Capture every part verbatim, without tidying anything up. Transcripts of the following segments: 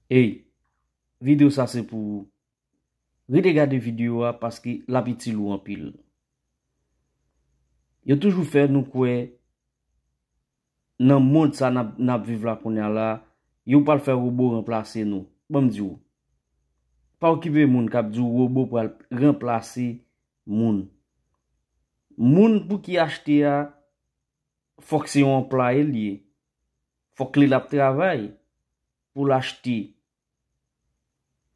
Ey, videyo sa se pou ou. Rete gade videyo a paske l ap itil ou anpil. Yo toujou fè nou kwè nan mond sa n ap, n ap viv la kounye a la, yo pral fè wobo ranplase nou. Ban m di w, pa okipe moun k ap di w wobo pral ranplase moun. Moun pou ki achte a, fòk se yon anplwaye l ye. Fòk li l ap travay pou l achte.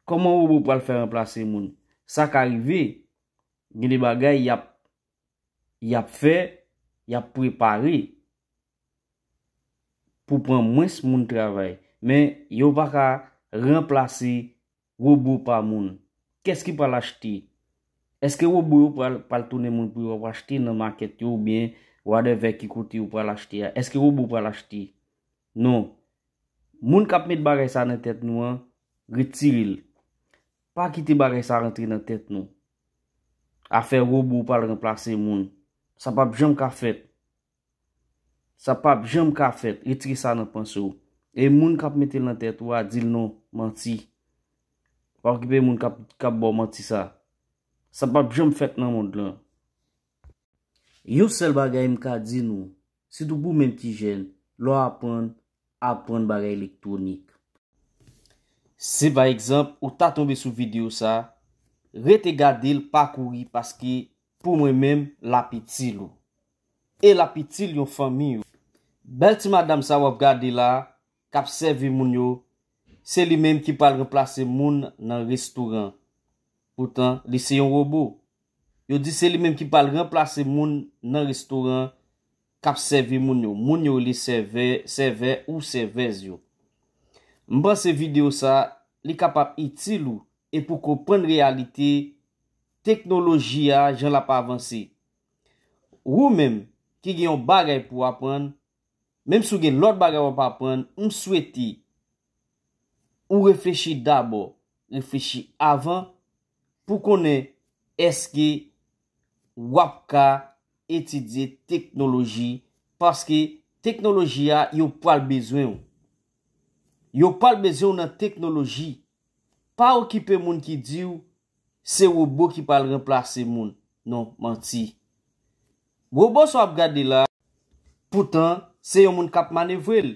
Kòman wobo pral fè ranplase moun? Sa ka rive, gen de bagay y ap, y ap fè, y ap prepare pou pran mwens moun travay. Men yo pa ka ranplase wobo pa moun. Kès ki pral achte? Èske wobo yo pral, pral tounen moun pou yo ap achte nan makèt yo oubyen whatever ki kote yo pral achte a? Èske wobo pral achte? Non. Moun k ap met bagay sa nan tèt nou an, retire l. Pa kite bagay sa rantre nan tèt nou. Afè wobo pral ranplase moun. Sa p ap janm ka fèt. Sa p ap janm ka fèt. Retire sa nan panse w. E moun k ap mete l nan tèt ou a, di l non, manti. Pa okipe moun k ap, k ap ba w manti sa. Sa p ap janm fèt nan mond lan. Yon sèl bagay m ka di nou, sitou pou menm ki jèn, lè w aprann, aprann bagay elektwonik. Si pa egzanp, ou ta tonbe sou videyo sa, rete gade l, pa kouri, paske pou mwen menm, l ap itil ou. E l ap itil yon fanmi ou. Bèl ti madanm sa w ap gade la, k ap sèvi moun yo, se li menm ki pral ranplase moun nan restoran. Poutan, li se yon wobo. Yo di se li menm ki pral ranplase moun nan restoran k ap sèvi moun yo. Moun yo rele sèvè, sèvè ou sèvèz yo. M panse videyo sa, li kapab itil ou e pou konprann reyalite teknoloji a, jan l ap avanse. Ou menm ki gen yon bagay pou aprann, menm si w gen lòt bagay w ap aprann, m swete ou reflechi dabò, reflechi avan pou konnen èske w ap ka etidye teknoloji, paske teknoloji a, yo pral bezwen w. Yo pral bezwen w nan teknoloji. Pa okipe moun ki di w se wobo ki pral ranplase moun. Non, manti. Wobo sa w ap gade la, poutan, se yon moun k ap manevre l.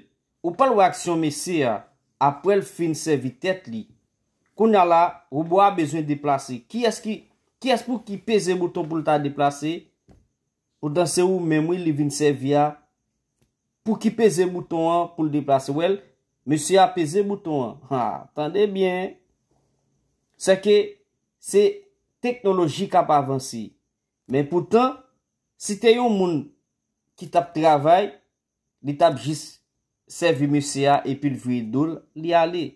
Ou pral wè aksyon mesye a, apre l fin sèvi tèt li. Kounye a la, wobo a bezwen deplase. Kiyès ki, kiyès pou ki peze bouton pou l ta deplase? Poutan se ou menm wi li vin sèvi a. Pou ki peze bouton an pou l deplase? Wè l, mesye a peze bouton an. Ha, tande byen. Sèke se teknoloji k ap avanse. Men poutan, si te yon moun ki t ap travay, li t ap jis sèvi mesye a epi l vire do l, li ale.